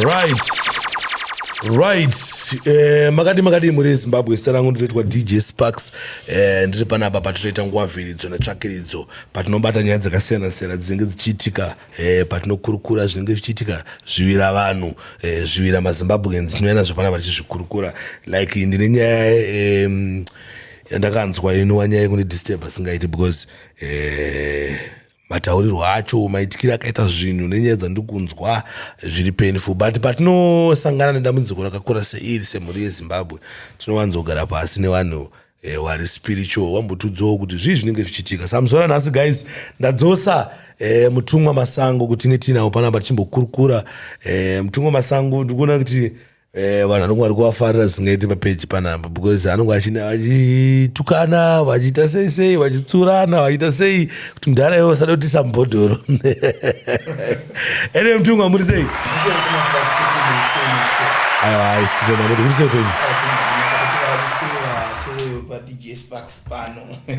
Right, makadi muri Zimbabwe. Zita rangu ndinoitwa DJ Sparks. Ndiri panapa patinoita nguva vhiridzo netsvakiridzo, patinobata nyaya dzakasiyana siyana dzinenge dzichiitika, patinokurukura zvinenge zvichiitika, zvivira vanhu, zvivira maZimbabweans. Tinouya nazvo panapa tichizvikurukura. Like ndine nyaya yandakanzwa inova nyaya yekundidisturb asingaiti, because mataurirwo acho, maitikiro akaita zvinhu nenyaya dzandiri kunzwa zviri painful. But patinosangana nedambudziko rakakura seiri, semhuri yeZimbabwe, tinowanzogara pasi nevanhu vari spiritual, vambotudzawo kuti zvii zvinenge zvichiitika. Samusora nhasi, guys, ndadzosa Mutumwa Masango kuti tinge tiinawo panapa tichimbokurukura. Mutumwa Masango, ndikuona kuti vanhu vanonge vari kuvafarira zvisingaiti papeji panapa, because anonge vachitukana, vachiita sei sei, vachitsurana, vachiita sei, kuti mudhara iwe usada kutiisa mubhodhoro. Ene Mutumwa, muri sei? Aiwa, aisititenda kuti kuri sei upenyu.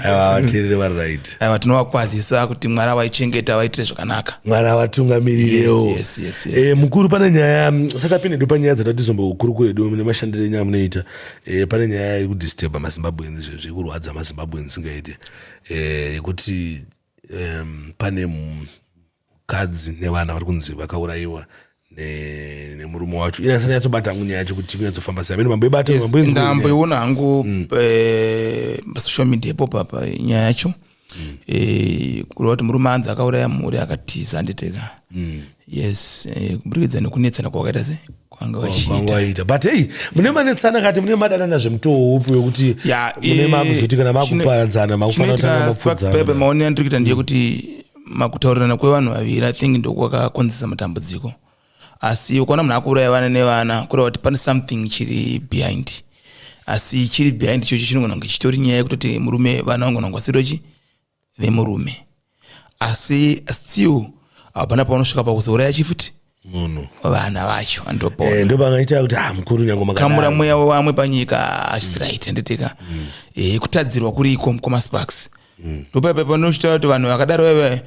Aiwa, vateerere vari right. Aiwa, tinovakwazisa kuti Mwari avaichengeta, vaitire zvakanaka. Mwari avatungamirirewo. Yes. Mukuru, pane nyaya sati apinde edu panyaya dzatati zombokurukura edu nemashandiro enyaya munoita. Pane nyaya yekudisturba maZimbabweans, izvezvi yekurwadza maZimbabweans singaiti, yekuti pane mukadzi nevana vari kunzi vakaurayiwa nemurume wacho. Ina asati nyatsobata hangu nyaya yacho kuti kunyatsofamba sei. Amene mamboibata? Yes, ndamboiona hangu pasocial media ipopo apa nyaya yacho. Kureva kuti murume anzi akauraya mhuri akatiza, handiteka? Yes, kuburikidza nekunetsana kwakaita se kwanga vachiita. Waita, but hey, mune manetsana kati mune madanana zvemutoo upi wekuti mune makuzoti kana makuparadzana makufanira kutanga chinoitika, Sparks, mapfudzana? Pepe, maonero andiri kuita ndeyekuti makutaurirana kwevanhu vaviri, I think, ndokwakakonzesa matambudziko. Asi ukaona munhu akuuraya vana nevana, kureva kuti pane something chiri behind. Asi chiri behind ichocho chinogona kunge chitori nyaya yekutoti murume, vana vangona kunge vasiri vemurume, asi still hapana paunosvika pakuzouraya chifuti munhu. Vana vacho andopona. Ndopangaita kuti ah, mukuru, nyange kamura makadaro. Mweya wevamwe panyika hazvisi right, handiteka? Kutadzirwa kuriko, mukoma Sparks. Ndopaipa panochitaura kuti vanhu vakadaro vaiva,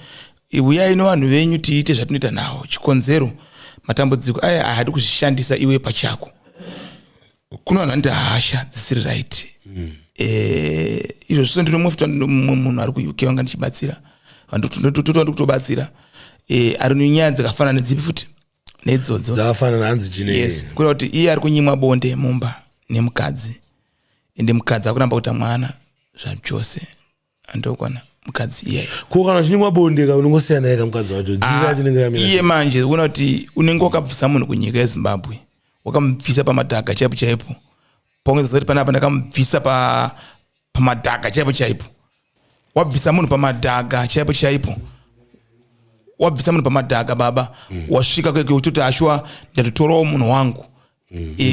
uyai nevanhu venyu tiite zvatinoita navo. Chikonzero matambudziko aya haadi kuzvishandisa iwe pachako. Kuna vanhu vanoita hasha dzisiri right. Izvozvo so ndino mumwe munhu ari kuUK wanga ndichibatsira, ndotova ndikutobatsira, ari nenyaya dzakafanana nedzipi futi neidzodzo. Dzakafanana hanzi chine Yes, kureva kuti iye ari kunyimwa bonde mumba nemukadzi, ende mukadzi akuramba kuita mwana zvachose, andokwana mukadzi iyeye. Ko kana uchinyimwa bonde ka, unongosiyana naye kamukadzi wacho dzira chinenge yamira? Iye manje kuona kuti unenge wakabvisa munhu kunyika yeZimbabwe, wakamubvisa pamadhaga chaipo chaipo, paungezaziva kuti panapa ndakamubvisa pamadhaga chaipo chaipo. Wabvisa munhu pamadhaga chaipo chaipo, wabvisa munhu pamadhaga, baba. Wasvika kweke uchitoti ashuwa ndatotorawo munhu wangu.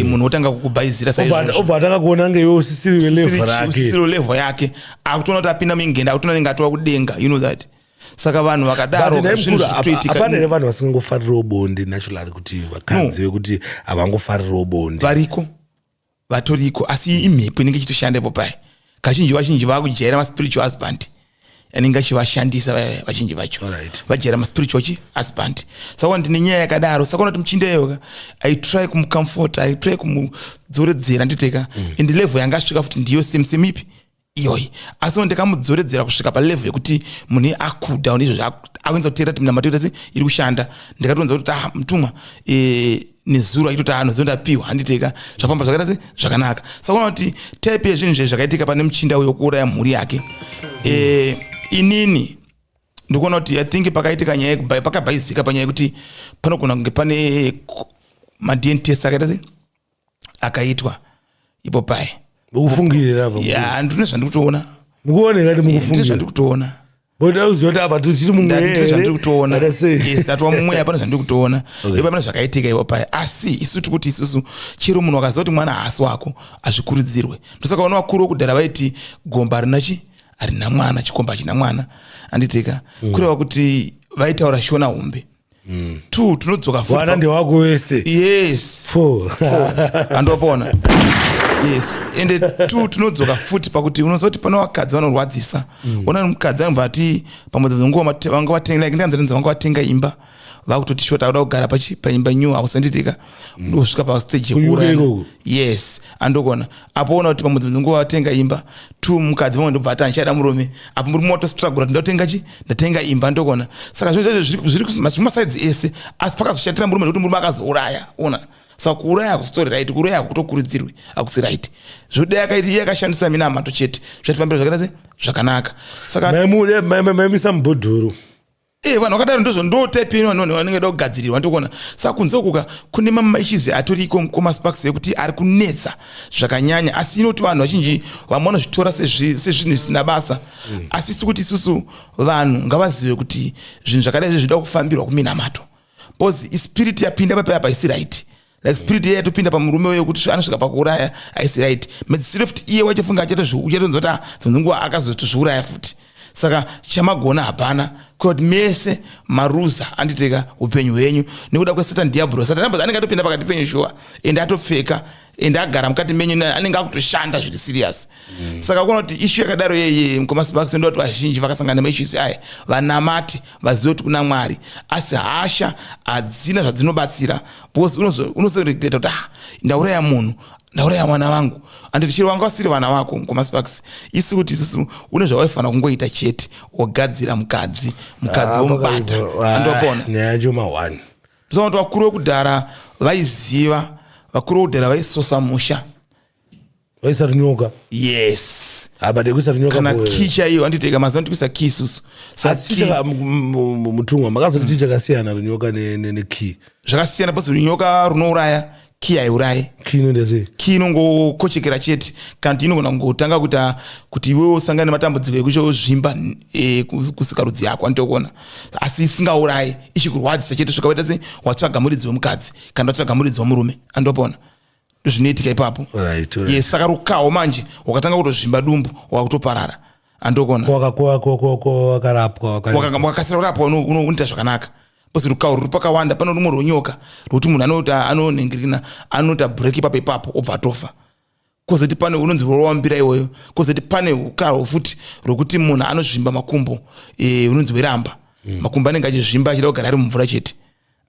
Munhu wotanga kukubhaizira saizvozvo. Obva atanga kuona nge iwe usisiri welevel rake. Usisiri level yake, akutoona kuti apinda muingenda, akutoona nenge atova kudenga, you know that. Saka vanhu vakadaro, But nhai zvinhu mukuru, zvitoitika. hapana here vanhu vasingangofaririwo bonde naturally, kuti vakadzi vekuti havangofaririwo bonde? Variko, vatoriko, asi imhepo inenge ichitoshanda ipo pai. Kazhinji vazhinji vakujaira maspiritual husband anenge achivashandisa vaya, vazhinji vacho vajaira maspiritual chi husband. Saka ndine nyaya yakadaro. Saka unoti muchinda iyoka, I try kumucomfort, I try kumudzoredzera, nditeka? And level yanga asvika futi ndiyo same same ipi iyoyi, asi ndikamudzoredzera kusvika palevel yekuti munhu acool down izvozvo, akuenza kuteerera kuti minamato ita se iri kushanda. Ndikatonza kuti ah, mutumwa, nezuro achitoti ah, nozivo ndapiwa, handiteka? Zvafamba zvakaita se zvakanaka. Saka unoona kuti type yezvinhu zve zvakaitika pane muchinda uyo kuuraya mhuri yake, inini ndikuona kuti, I think, pakaitika nyaya pakabhaizika panyaya yekuti panogona kunge pane maDNA test akaita se akaitwa ipo pai. Mukufungirira apa? Ya, ndine zvandikutoona. Mukuona kati Ndine mukufungira zvandikutoona. Boda uziva kuti apa tichiri mumweya. Ndine zvandiri kutoona. Akasei? Yes, ndatova mumweya, pane zvandiri kutoona ipo, pane zvakaitika ipo pai. Asi isu tikuti isusu chero munhu akaziva kuti mwana haasi wako, hazvikurudzirwe. Ndosaka vana vakuru vokudhara vaiti gomba harina chi harina mwana, chikomba hachina mwana, handiteka? Kureva kuti vaitaura Shona hombe. Two, tinodzoka futi Wana ndewako wese. Yes. Four. Andopona, yes. Ende two, tinodzoka futi pakuti unoziva kuti pane vakadzi vanorwadzisa. Ona mukadzi anobva ati pamwe dzimwe nguva vanga vatenga, like ndikanzi vanga vatenga imba. Vakutoti short, akuda kugara pachi paimba new house, anditika ndosvika pastage Ku UK yekuurayana. Ikoko? Yes, andogona apo ona kuti pamwe dzimwe nguva watenga imba two, mukadzi vamwe ndobva ati handichada murume. Apo murume watostruggle kuti ndatenga chi, ndatenga imba, ndogona. Saka zvinhu zvacho zviri zvimasides ese, asi pakazoshatira murume ndekuti murume akazouraya, ona. Saka kuuraya hakusitori right, kuuraya hakutokurudzirwi, hakusi right. Zvodai akaiti iye akashandisa minamato chete, zvatifambira zvakaita se zvakanaka. Saka Maimisa mubhodhoro. Vanhu vakadaro ndozvo, ndo type ino vanhu vanenge da kugadzirirwa, ndikuona. Saka kunze ukuka kune mamaissues atoriko kumasparks ekuti ari kunetsa zvakanyanya, asi inoti vanhu vazhinji vamwe vanozvitora sezvinhu zvisina basa. Asi isi kuti isusu vanhu ngavazive kuti zvinhu zvakadai izvi zvinoda kufambirwa kuminamato, because ispirit yapinda papaya haisi right. Like spirit iye yatopinda pamurume uyo kuti anosvika pakuuraya haisi right. Medzisiro futi iye wachofunga achatonzwa kuti, ah, dzimwe nguva akazotozviuraya futi. Saka chamagona hapana, kuti mese maruza, anditeka upenyu hwenyu nekuda kwesatan diablo. Satan anenge atopinda pakati penyu shuwa, ende atopfeka, ende agara mukati menyu, anenge akutoshanda zviri serious. Saka kuona kuti issue yakadaro yeye, mukoma Sparks, ndoda kuti vazhinji vakasangana nemaissues aya vanamate, vazive kuti kuna Mwari. Asi hasha hadzina zvadzinobatsira, because unozoregreta kuti, ah, ndauraya munhu, ndauraya mwana vangu. Anditi chero vanga vasiri vana vako, mukoma Sparks, isi kuti isusu une zvawaifanira kungoita chete, wogadzira mukadzi, mukadzi womubata, andopona. Nyaya yacho ma1. Ndosaka kuti vakuru vekudhara vaiziva, vakuru vekudhara vaisosa musha. Vaisa runyoka. Yes. But ekuisa runyoka kana key chaiyo, anditeka mazuva ndikuisa key isusu. Asi mutumwa makazoti chii chakasiyana runyoka nekey? Zvakasiyana because runyoka runouraya, key haiurayi. Key inoenda sei? Key inongokochekera chete, kana kuti inogona kungotanga kuita kuti iwewe usangane nematambudziko ekuchozvimba kusikarudzi yako, anditokuona, asi isingaurayi, ichikurwadzisa chete svika waita sei, watsvaga muridzi wemukadzi kana watsvaga muridzi wemurume, andopona. Ndozvinoitika ipapo. Yes, saka rukaho manje wakatanga kutozvimba dumbu, wakutoparara, andokona. Wakarapwa? Wakasira kurapwa, unoita zvakanaka, because rukaho ruri pakawanda. Pane rumwe rwenyoka rwekuti munhu anota anonhingirina, anoita break ipapo ipapo, obva atofa. Kwozoti pane unonzi rwowambira iwoyo. Kwozoti pane ukaho futi rwekuti munhu anozvimba makumbo, unonzi weramba. Makumbo anenge achizvimba achida kugara ari mumvura chete,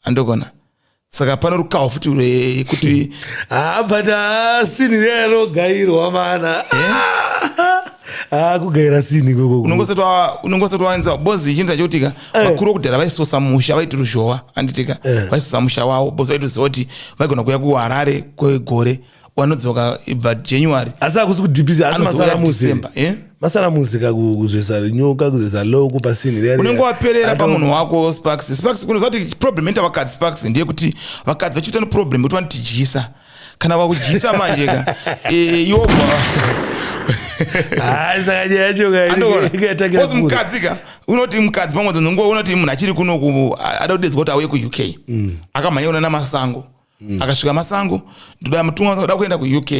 andogona. Saka pane rukaho futi rwekuti Ah, but sinhi rero mana. Ah, kugaira sinhi ikoko. Unongosati waenza bozi chinhu chachokutika vakuru vekudhara vaisosa musha, vaiti ruzhowa, anditika. Vaisosa musha wavo bozi vaitoziva kuti vaigona kuuya kuHarare kwegore, vanodzoka ibva January. Asi hakusi kudhipisa, asi Anozouya masaramusi. December, eh? Masaramusi kakuzoisa nyoka, kuzoisa loko pasini riya riya. Unenge waperera pamunhu wako, Sparks. Sparks, kunoziva kuti problem inoita vakadzi, Sparks, ndeyekuti vakadzi vachiita neproblem yekuti vanotidyisa. Kana vakudyisa manje ka, iwobva Hayi, saka nyaya yacho ka ikatangira Because kure. mukadzi ka, unoti mukadzi pamwe dzonguva unoti munhu achiri kunoku ada kudedzwa kuti auye kuUK, akamhanya kuna namasango, akasvika masango, ndoda mutumwa, ndoda kuenda kuUK,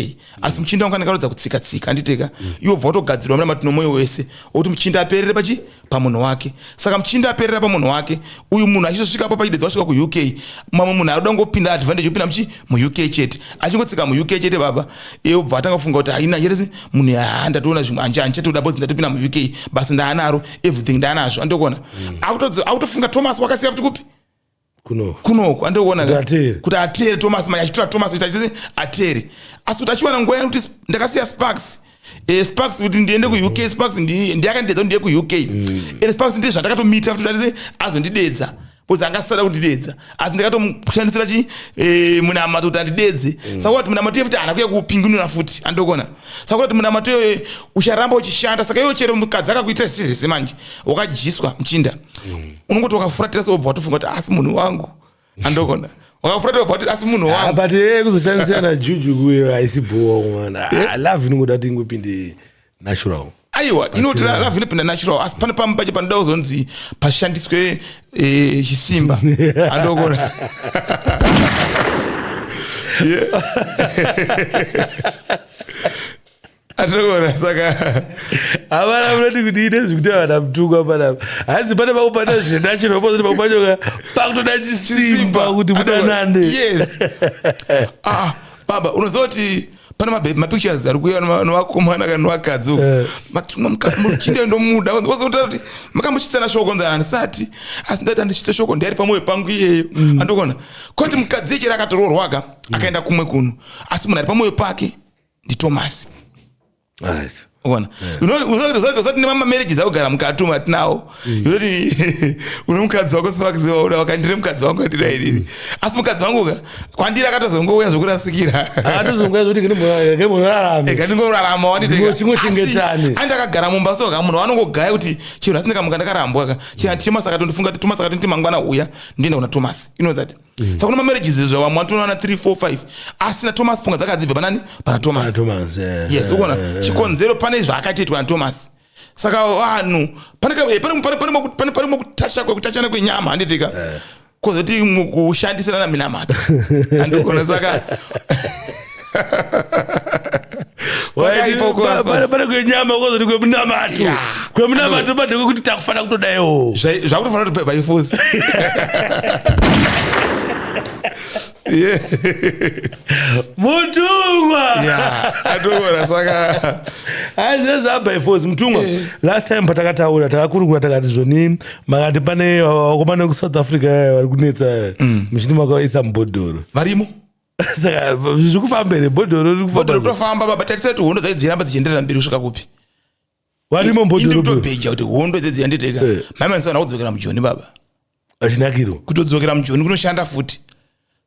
asi muchinda wangu anenge arodza kutsika tsika, anditeka. Iwo bva watogadzirwa muna mati nomwoyo wese wokuti muchinda aperere pachi pamunhu wake. Saka muchinda aperera pamunhu wake uyu, munhu achizosvikapo pachidedzwa asvika kuUK, mamwe munhu arikuda ngopinda advantage, opinda muchi muUK chete, achingotsika muUK chete baba, iye obva atanga kufunga kuti haina chete munhu, ha, ndatoona zvimwe handichatoda because ndatopinda muUK, basa ndaanaro, everything ndaanazvo, andikuona. Akutofunga Thomas wakasiya futi kupi? Kuno. Kunoku, andikuona. Kuti ateere. Kuti ateere Thomas manje, achitora Thomas kuti achite ateere, asi kuti achiwana nguva yekuti ndakasiya Sparks, Sparks kuti ndiende kuUK, Sparks ndiyakandidedza kuti ndiye kuUK, and Sparks ndiye zvandakatomita futi kuti azondidedza, because angasada kundidedza, asi ndakatomushandisira chi munamato kuti andidedze. Saka kuti munamato iye futi haana kuya kupingunura futi, andokona. Saka kuti munamato iyoyo ucharamba uchishanda. Saka iwo chero mukadzi akakuitira zvese manje, wakadyiswa muchinda, unongoti wakafuratira seobva watofunga kuti asi munhu wangu, andokona. Wakafuratira ubva wati asi munhu Ah, wangu. But kuzoshandisira najuju kuyo haisi bhowa mwana. Ah, love inongoda kuti ingopinde natural. Aiwa, inoti love inopinda natural, asi pane pamwe pacho panoda kuzonzi pashandiswe chisimba, andokona. Yeah. Andokona, saka Havana munoti kudii nezvekuti havana mutukwa panapa? Hanzi pane pakupanda zvenatural, pozoti pakupachoka pakutoda chisimba kuti mudanane. Yes. Ah, baba, unoziva kuti Pane mapictures ari kuuya nevakomana kana nevakadzi uko. Muchinda ndomuda. Wazotaura kuti makambochitsana shoko, nzi handisati, asi ndati handichitse shoko, ndiari pamwoyo pangu iyeyo. Andikuona kwati mukadzi echera akatoroorwa ka, akaenda kumwe kuno, asi munhu ari pamwoyo pake ndiThomas. Uona, usati nemamarriages akugara mukati umu atinawo, unoti une mukadzi wako, sivakuziva wakandire mukadzi wangu andira inini, asi mukadzi wangu ka kwandiri akatozongouya zvokurasikira. Akatozongouya zvekuti ngemurarame. Ngandingorarama. Chingochengetane. Andi akagara mumba so ka, munhu anongogaya kuti chinhu asi ndikamuka ndakarambwa ka, chinhu Thomas akatondifunga kuti Thomas akatonditi mangwana uya, ndienda kuna Thomas. You know that? Saka kuna mamarriages izvo vamwe vatoona 3 4 5, asina Thomas pfungwa dzakadzibva panani? Pana Thomas. Thomas. Yes, ukuona chikonzero pane zvaakatoitwa naThomas. Saka vanhu pane kutachana kwenyama, handitika, kozoti kushandisirana minamato, andikuona. Saka pakaipa. Pane kwenyama, kozoti kwemunamato. Kwemunamato bade kwekuti takufanira kutodaiwo. Zvakutofanira kuti by force. Yeah. Mutumwa. Yeah, andikuona saka. Aizive zvaby force, mutumwa. Last time patakataura, takakurukura, takati zvoni makati pane vakomana vekuSouth Africa vari kunetsa, muchiti makaisa mubhodhoro. Varimo. Saka zviri kufamba here bhodhoro riri Bhodhoro kufamba? Kutofamba baba. Tarisai kuti hondo dzai dziramba dzichienderera mberi kusvika kupi. Varimo mubhodhoro. Kutobheja kuti hondo dzedzi yanditeka. Maimanisa kudzokera mujoni baba. Achinakirwa. Kutodzokera mujoni kunoshanda futi,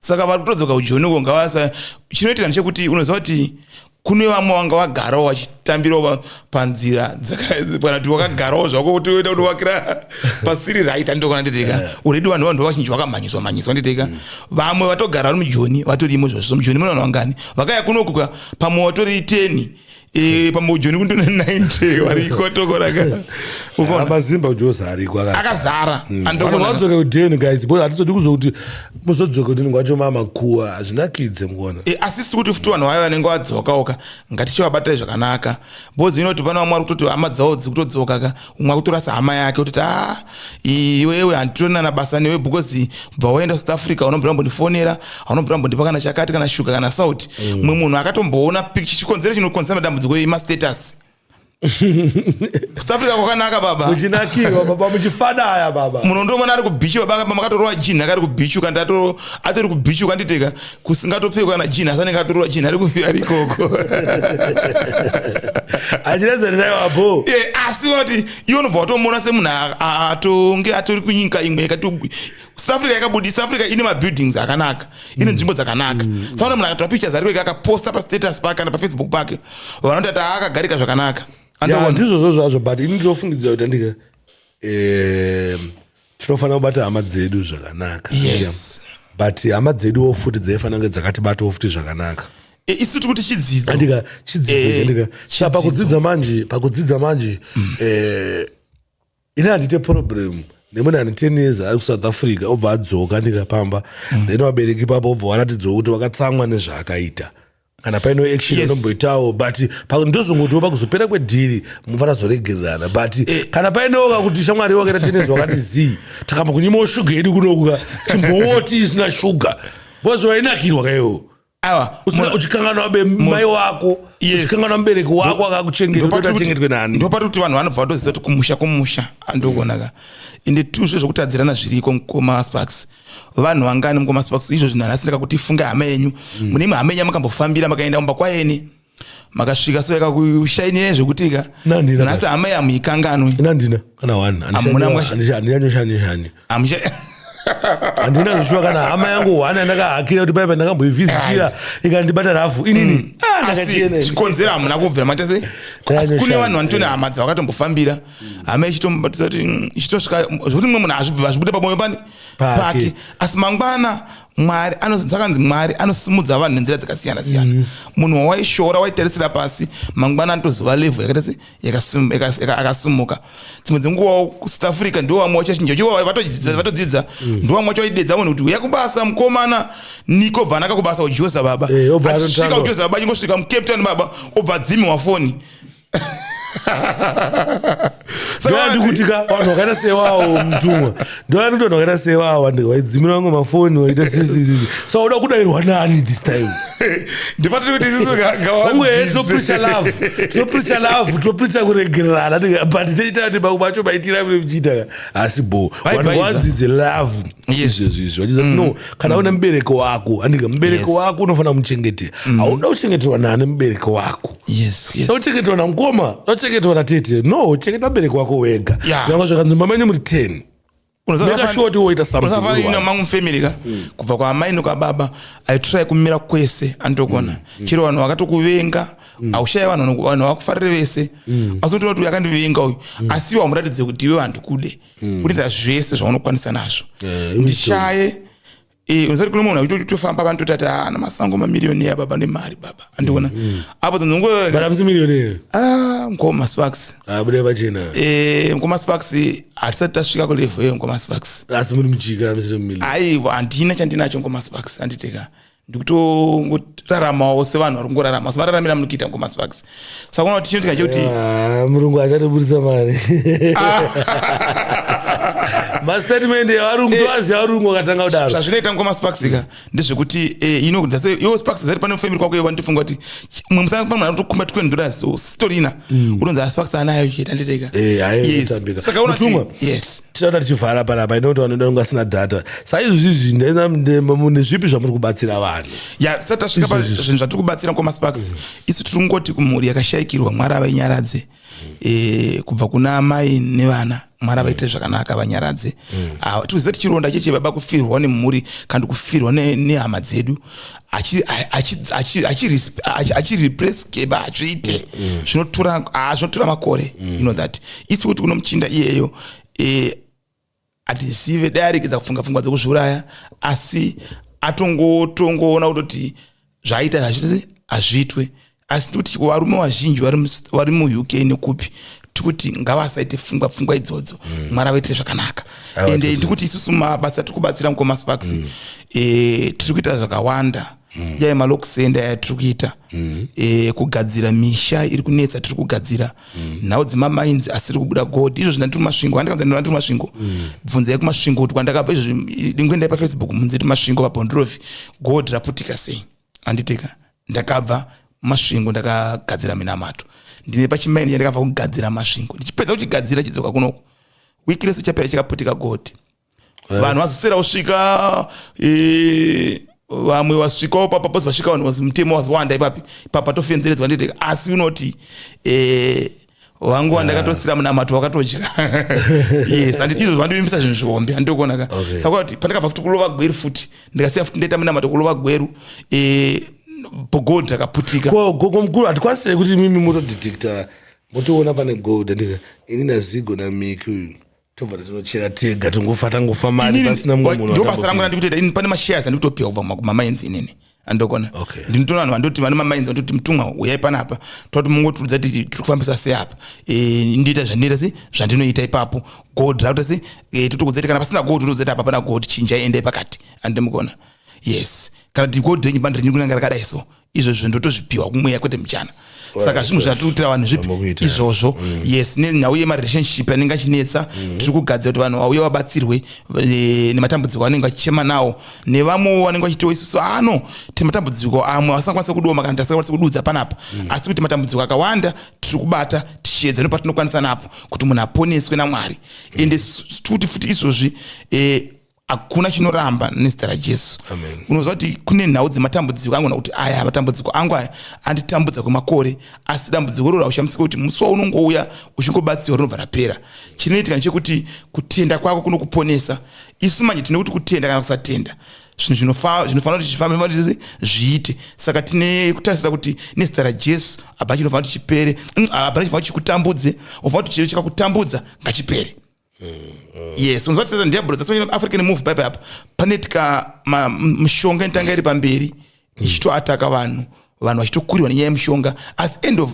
saka vari kutodzoka kujoni uko ngavasa. Chinoitika ndechekuti unoziva kuti kune vamwe vanga vagarawo vachitambirawo panzira kana kuti wakagarawo zvako kuti uenda kundovakira pasiri right, anditokona nditeka. Already vanhu vazhinji vakamhanyiswa mhanyiswa, nditeka. Vamwe vatogara vari mujoni, vatorimo zvozvo. Mujoni mune vanhu vangani vakaya kunoku ka? Pamwe vatori 10, pamwe ujoni kundone 90 variko tokoraka. Ukaona Mazimba kujozi ariko. Akazara. Vanhu Andokona. vadzoke kudheni guys, because hatizodi kuzokuti muzodzoke kudheni kwacho mamakuwa, hazvinakidze mukuona. Asi si kuti futi vanhu vaya vanenge vadzokaoka, ngatichivabatai zvakanaka, because inoti pane vamwe vari kutoti hama dzavo dzikutodzoka ka, umwe akutorasa hama yake kutoti a iwewe handitorina basa newe, because bva waenda South Africa unobvira mbondifonera, haunobvira mbondipa kana chakati, kana shuga, kana sauti. Mumwe munhu akatomboona chikonzero chinokonzera madambudziko emastatus, South Africa kwakanaka baba. Muchinakirwa baba, muchifanaya baba. Munhu ndomona ari kubhichi baba, makatorova jean, akari kubhichi, kandi atori kubhichi, ukanditeka kusingatopfekwa kana jean, asi anenge atorova jean ari kupi? Ari ikoko. Achiredzereraiwapo. Asi kuti iwe unobva watomuona semunhu atonge atori kunyika imwe yakati South Africa yakabudi. South Africa ine mabuildings akanaka, ine nzvimbo dzakanaka. Saka munhu akatora pictures ari kwega, akaposta pastatus pake kana paFacebook pake, vanoti ati akagarika zvakanaka. Andoona. Ndizvozvo zvazvo, but ini ndinofungidzira kuti andika tinofanira kubata hama dzedu zvakanaka. But hama dzeduwo futi dzaifanira kunge dzakatibatawo futi zvakanaka. Isu tiri kuti chidzidzo. Andika, chidzidzo. Andika, saka Chidzidzo. Pakudzidza manje, ini handite problem nemunhu ane 10 years ari kuSouth Africa, obva adzoka ndikapamba, then vabereki ipapo obva waratidzawo kuti vakatsamwa nezvaakaita, kana paine action inomboitawo, but ndozongotiwo pakuzopera kwedhiri mufanira zoregererana. But kana painewo kakuti shamwari wakaita 10 years wakati zii, takambokunyimawo shuga yedu kunokuka, chimbowoti isina shuga, because wainakirwa kaiwo. Aiwa. Uchikanganwa mai wako, uchikanganwa mubereki wako akakuchengeta, kuti achengetwe nani? Ndopati kuti vanhu vanobva vatoziva kuti kumusha kumusha, andikuonaka. Ende tuzve zvokutadzirana zviriko, mukoma Sparks. Vanhu vangani, mukoma Sparks, izvo zvinhu nhasi ndakakuti funga hama yenyu, mune imwe hama yenyu yamakambofambira, makaenda mumba kwayeni, makasvika so yakakushainirai zvekutika. Nandina. Nhasi hama yamuikanganwi. Ina ndina kana one. Hamuna. Handinyanyoshanyishanyi. Hamusha. Handina zvishuwa kana hama yangu one yandakahakira kuti paipa ndakamboivhizitira ikandibata rafu inini. Ah, Asi ndakachena. chikonzero hamuna kubvira maita sei? Asi kune vanhu vanotone hama dzavakatombofambira, hama ichitombatisa kuti ichitosvika zvokuti mumwe munhu hazvibude pamwoyo pani Pake. pake. Asi mangwana Mwari dzakanzi Mwari anosimudza vanhu nenzira dzakasiyana siyana. Munhu wawaishora, waitarisira pasi, mangwana anotozova level yakaita se akasimuka. Dzimwe dzenguva kuSouth Africa ndo vamwe vachachinja, vatodzidza, ndo vamwe vacho vaidedza munhu kuti uya kubasa mukomana Niko, bva anaka kubasa uJoza baba. Obva Achisvika atotanga. uJoza baba, achingosvika muCape Town baba, obva adzimiwa foni. Ndoyandikuti ka vanhu vakaita sewawo, mutumwa, ndoyandikuti vanhu vakaita sewawo waidzimira vamwe mafoni, waita sisisi. So uda kudayirwa nani this time? Ndifatiri kuti isusu Wangu, tinopreacha love, tinopreacha love, tinopreacha kuregererana, but toita kuti mamwe macho maitira mune muchiita asi bo vanhu Vaibhaiza. vadzidze love. Izvezvi izvi vachiziva kuti no, kana une mubereki wako, andika mubereki wako unofanira kumuchengetera. Hauda kuchengeterwa nani mubereki wako? Uchengeterwa namukoma, uchengeterwa natete? No, chengeta mubereki wako wega. Nyangwe zvakanzi mama menyu muri 10, make sure kuti woita something. Unosafanira mangu mufamily ka, kubva kwaamai nokwababa, I try kumira kwese, andokona chero vanhu vakatokuvenga. Haushaya vanhu vanhu vakufarire vese, asi unotoona kuti uyu akandivenga uyu, asi iwe hamuratidze kuti iwe handikude. Unoita zvese zvaunokwanisa nazvo. Ndishaye. Unozati kuno munhu achitofamba, vanototi ana masango mamiriyoni baba nemari baba, andiona apo dzonzongo. But hamusi millionaire. Ah, ngoma Sparks. Abude pachena. Ngoma Sparks, hatisati tasvika kulevel iyo, ngoma Sparks. Asi muri muchika, musiri mumillion. Aiwa, handina chandinacho, ngoma Sparks, handiteka ndikutoraramawo sevanhu vari kungorarama, asi mararamira muri kuita, ngoma Sparks. Saka unoona kuti chinoitika chekuti Ah, murungu achatobudisa mari, mastatement evarungu toaziva, varungu vakatanga kudaro. Zvazvinoita, ngoma Sparks ka, ndezvekuti iwo Sparks zati pane family kwako, iwo vanotofunga kuti mumwe musanga pamwe anotokumba $20 sitorina, unonzi aSparks anayo chete, handiteka. Hayi, Yes. inotambika. Saka unoona Mutumwa. Yes. Tichada tichivhara panapa, inoti vanoda kunge asina data saizvozvizvi, mune zvipi zvamuri kubatsira vanhu? Ya, sati tasvika pazvinhu zvatiri kubatsira, ngoma Sparks, isu tiri kungoti kumhuri yakashayikirwa, Mwari avainyaradze. Kubva kuna amai nevana, Mwari avaite zvakanaka, vanyaradze. Ah, tikuziva kuti chironda cheche baba kufirwa nemhuri kana kufirwa nehama dzedu achirepreskeba, hazviite, zvinotora, zvinotora makore, you know that. Isi kuti kuno muchinda iyeyo, hatizive dai aregedza kufunga pfungwa dzekuzviuraya, asi atongotongoona kutoti zvaita hazviti hazviitwe. Asi tikuti varume vazhinji vari muUK nekupi, tikuti ngavasaite pfungwa idzodzo. Mwari avaitire zvakanaka. Aiwa, Ende ndikuti isusu mabasa tiri kubatsira, mukoma Sparks, tiri kuita zvakawanda. Yai malock center yatiri kuita, kugadzira misha iri kunetsa, tiri kugadzira nhau dzemamines asiri kubuda gold. Izvo zvina tiri Masvingo, handikanza ndiri Masvingo. Bvunzai kuMasvingo kuti kwandakabva izvozvi, dingoendai paFacebook munzi ti Masvingo pabhondrofi gold raputika sei, handiteka. Ndakabva Masvingo, ndakagadzira minamato, ndine pachimaini chandakabva kugadzira Masvingo. Ndichipedza kuchigadzira, chidzoka kunoko, wiki rese chapera chikaputika gold. Vanhu vazosera kusvika, vamwe vasvikawo papa pozi vasvika vanhu vazi mutemo waziwanda ipapi papa tofenzeredzwa, ndete. Asi unoti vangu vandakatosira munamato wakatodya. Yes, and izvo zvandivimbisa zvinhu zvihombe, handitokuona ka. Saka kuti pandakabva futi kulova Gweru futi, ndikasiya futi ndaita munamato kulova Gweru, gold rakaputika. Ko gogo mukuru, hatikwanisi kuti mimi motodetecta, motoona pane gold, andika ini naZigo naMiki uyu tobva tatinochera tega, tongofa, tangofa mari pasina mumwe munhu? Ndo basa rangu Atambopinda. randikutoita ini. Pane mashares andikutopiwa kubva kumamines inini, andokona. Ndinotoona vanhu vandoti vane mamines, vandoti, "Mutumwa, uyai panapa, toti mungotiudza kuti tiri kufambisa sei apa." Ndinoita zvandinoita se zvandinoita ipapo, gold rakuita se, totokudza kuti kana pasina gold, totoudza kuti apa pana gold, chinjai, endai pakati, andimukona. Yes, kana kuti gold renyu bandi renyu kunanga rakadai, so izvozvo ndotozvipiwa kumweya, kwete muchana. Saka zvinhu zvatiri vanhu zvipi Zvamukuita. izvozvo. Yes, nenhau yemarelationship anenge achinetsa, tiri kugadzira kuti vanhu vauye vabatsirwe nematambudziko anenge vachichema nawo, nevamwewo vanenge vachitiwo isusu ano tine matambudziko amwe vasingakwanisa kudoma kana tasingakwanisa kududza panapa. Asi kuti matambudziko akawanda tiri kubata tichiedza nepatinokwanisa napo kuti munhu aponeswe naMwari. Ende tikuti futi izvozvi, hakuna chinoramba nezita raJesu. Amen. Unoziva kuti kune nhau dzematambudziko angona kuti aya matambudziko angu aya anditambudza kwemakore, asi dambudziko roro haushamisiki kuti musi waunongouya uchingobatsirwa rinobva rapera. Chinoitika ndechekuti kutenda kwako kunokuponesa. Isu manje tine kuti kutenda kana kusatenda, zvinhu zvinofanira kuti zvifambe kuti zviite. Saka tine kutarisira kuti nezita raJesu hapana chinofanira kuti chipere, hapana chinofanira kuti chikutambudze. Ufanira kuti chiro chikakutambudza ngachipere. Yes, unozwa kuti ndiyabhura dzasonyana African move bible apa pane tika mishonga inotanga iri pamberi ichitoataka vanhu. Vanhu vachitokurirwa nenyaya yemushonga, asi end of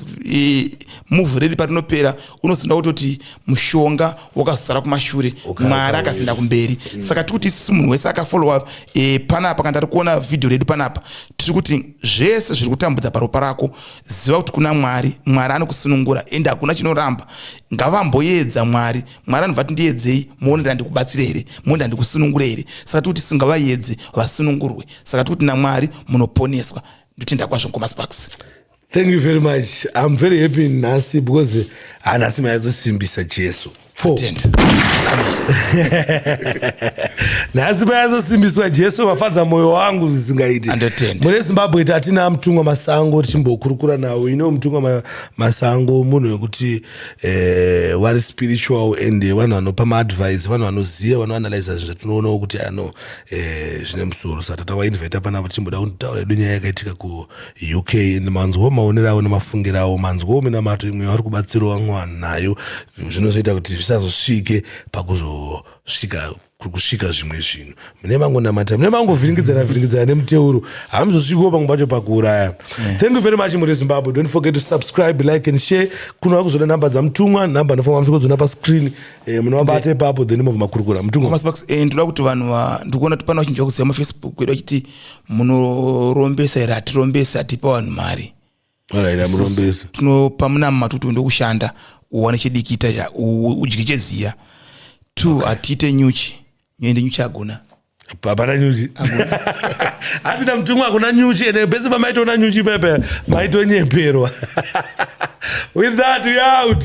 movie redu parinopera, unozoda kutoti mushonga wakazosara kumashure, Mwari akazinda kumberi. Saka tiri kuti isusu munhu wese akafollowa panapa, kana tari kuona vhidhiyo redu panapa, tiri kuti zvese zviri kutambudza paropa rako, ziva kuti kuna Mwari. Mwari anokusunungura, ende hakuna chinoramba. Ngavamboedza Mwari. Mwari anobva ti, "Ndiedzei muone ndandikubatsire here, muone ndandikusunungure here." Saka tiri kuti isu ngavaedze vasunungurwe. Saka tiri kuti naMwari munoponeswa. Ndotenda kwazvo, Mukoma Sparks. Thank you very much. I'm very happy nhasi because hanhasi mayazosimbisa Jesu. Four. Tenda, amen. Nhasi payazosimbiswa Jesu, vafadza mwoyo wangu zvisingaiti. Andotenda. Mune Zimbabwe tatina Mutumwa Masango, tichimbokurukura nawo ino Mutumwa Masango, munhu wekuti vari spiritual and vanhu vanopa maadvice, vanhu vanoziva, vanoanalyza zvinhu zvatinoonawo kuti ano zvine musoro. Saka tatawainvita panapa tichimboda kutaura edu nyaya yakaitika kuUK and manzwawo maonero avo nemafungiro avo, manzwawo minamato imwe vari kubatsirawo vamwe vanhu nayo, zvinozoita kuti zvisazosvike pakuzosvika kuri kusvika zvimwe zvinhu. Mune mangonamata, mune mangovhiringidzana vhiringidzana nemuteuro, hamuzosvikawo pamwe pacho pakuuraya. Thank you very much, muri Zimbabwe. Don't forget to subscribe, like and share. Kunova kuzoda namba dzaMutumwa, namba nofamba muchikodzona pascreen, munovabata ipapo, then mobva makurukura. Mutumwa. Mukoma Sparks, ndoda kuti vanhu ndikuona kuti pane vachinji vakuziva mafacebook edu vachiti munorombesa here. Hatirombesi, hatipa vanhu mari. Alright, amurombesi. Tinopa munamato kuti uende kushanda, uwane chidikita, udye cheziya. Two, hatiite nyuchi, ende nyuchi agona. Hapana nyuchi, hasina Mutumwa, hakuna nyuchi. Ende pese pamaitoona nyuchi pepe maitonyeperwa. With that, we out.